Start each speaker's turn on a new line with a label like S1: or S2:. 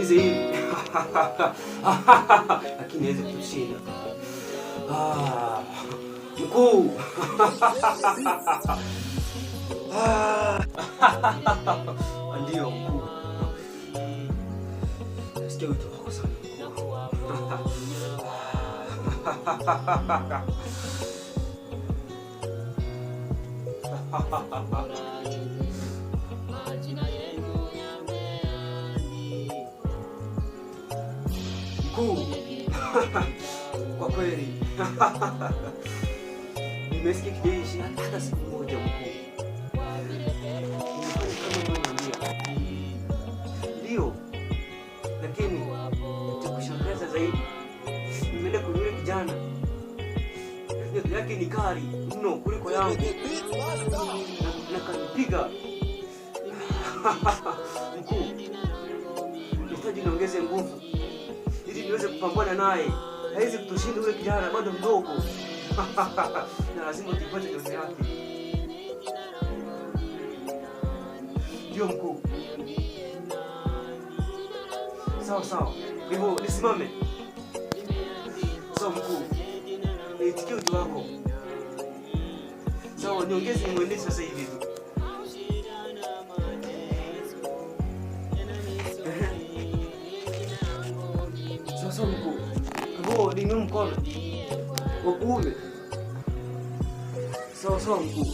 S1: Tumalize hili lakini hawezi kutushinda. Ah, mkuu. Ah. Ndio mkuu, nasikia wito wako sana mkuu. Mkuu, kwa kweli nimesikia kijeshi hata siku moja mkuu. Nimefanya kama ulivyoniambia. Ndio, lakini cha kushangaza zaidi, nimeenda kwenye yule kijana, yake ni kali mno kuliko yangu na kanipiga. Mkuu, nahitaji niongeze nguvu ili niweze kupambana naye. Hawezi kutushinda yule kijana, bado mdogo na lazima tuipate ndoto yake. Ndio mkuu. Sawa sawa, kwa hivyo nisimame. Sawa mkuu, niitikie wito wako. Sawa, niongeze nimwendee sasa hivi tu. Sawa sawa mkuu. Kwa hivyo niinue mkono wa kuume. Sawa sawa mkuu.